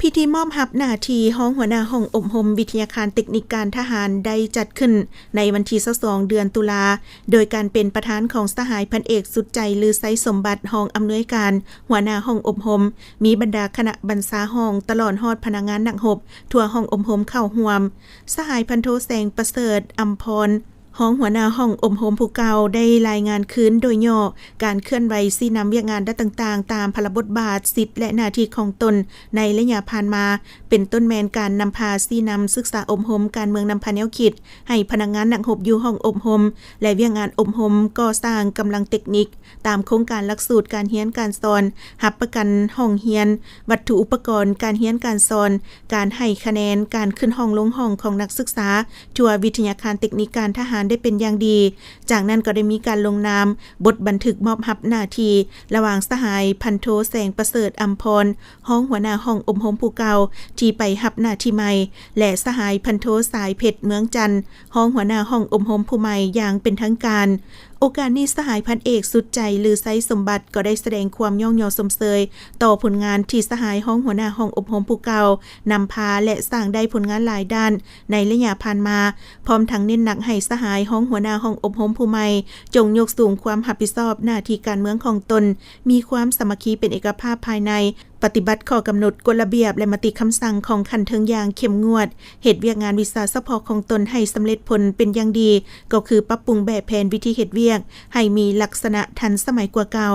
ພິທີມອບຮັບໜ້າທີ່ຮອງຫົວໜ້າຫ້ອງອົບຮົມວິທະຍາຄານເຕັກນິກການທະຫານ ໄດ້ຈັດຂຶ້ນໃນວັນທີຊາວສອງ ເດືອນຕຸລາ ໂດຍການເປັນປະທານຂອງສະຫາຍພັນເອກ ສຸດໃຈ ລືໄຊສົມບັດ ຮອງອຳນວຍການຫົວໜ້າຫ້ອງອົບຮົມ, ມີບັນດາຄະນະບັນຊາຫ້ອງ ຕະຫຼອດຮອດພະນັກງານນັກຮົບທົ່ວຫ້ອງອົບຮົມເຂົ້າຮ່ວມ. ສະຫາຍພັນໂທ ແສງປະເສີດ ອຳພອນ ຮອງຫົວໜ້າຫ້ອງອົບຮົມຜູ້ເກົ່າ ໄດ້ລາຍງານຄືນໂດຍຫຍໍ້ການເຄື່ອນໄຫວຊີ້ນຳວຽກງານດ້ານຕ່າງໆ ຕາມພາລະບົດບາດ, ສິດ ແລະ ໜ້າທີ່ຂອງຕົນໃນໄລຍະຜ່ານມາ, ເປັນຕົ້ນແມ່ນການນຳພາຊີ້ນຳສຶກສາອົບຮົມການເມືອງນຳພາແນວຄິດໃຫ້ພະນັກງານນັກຮົບຢູ່ຫ້ອງອົບຮົມ ແລະ ວຽກງານອົບຮົມກໍ່ສ້າງກຳລັງເຕັກນິກ ຕາມໂຄງການຫຼັກສູດການຮຽນການສອນ, ຮັບປະກັນຫ້ອງຮຽນ, ວັດຖຸອຸປະກອນການຮຽນການສອນ, ການໃຫ້ຄະແນນ, ການຂຶ້ນຫ້ອງລົງຫ້ອງຂອງນັກສຶກສາ ທົ່ວວິທະຍາຄານເຕັກນິກການທະຫານໄດ້ເປັນຢ່າງດີ. ຈາກນັ້ນກໍໄດ້ມີການລົງນາມບົດບັນທຶກມອບຮັບໜ້າທີ່ ລະຫວ່າງສະຫາຍພັນໂທ ແສງປະເສີດ ອຳພອນ ຮອງຫົວໜ້າຫ້ອງອົບຮົມຜູ້ເກົ່າທີ່ໄປຮັບໜ້າທີ່ໃໝ່ ແລະ ສະຫາຍພັນໂທ ສາຍເພັດ ເມືອງຈັນ ຮອງຫົວໜ້າຫ້ອງອົບຮົມຜູ້ໃໝ່ຢ່າງເປັນທາງການ. ໂອກາດນີ້ ສະຫາຍພັນເອກ ສຸດໃຈ ລືໄຊສົມບັດ ກໍໄດ້ສະແດງຄວາມຍ້ອງຍໍຊົມເຊີຍຕໍ່ຜົນງານທີ່ສະຫາຍຮອງຫົວໜ້າຫ້ອງອົບຮົມຜູ້ເກົ່ານຳພາ ແລະ ສ້າງໄດ້ຜົນງານຫຼາຍດ້ານໃນໄລຍະຜ່ານມາ, ພ້ອມທັງເນັ້ນໜັກໃຫ້ສະຫາຍຮອງຫົວໜ້າຫ້ອງອົບຮົມຜູ້ໃໝ່ ຈົ່ງຍົກສູງຄວາມຮັບຜິດຊອບໜ້າທີ່ການເມືອງຂອງຕົນ, ມີຄວາມສາມັກຄີເປັນເອກະພາບພາຍໃນ, ປະຕິບັດຂໍ້ກຳນົດ, ກົດລະບຽບ ແລະ ມະຕິຄຳສັ່ງຂອງຂັ້ນເທິງຢ່າງເຂັ້ມງວດ, ເຮັດວຽກງານວິຊາສະເພາະຂອງຕົນໃຫ້ສຳເລັດຜົນເປັນຢ່າງດີ, ກໍຄືປັບປຸງແບບແຜນວິທີເຮັດວຽກໃຫ້ມີລັກສະນະທັນສະໄໝກວ່າເກົ່າ.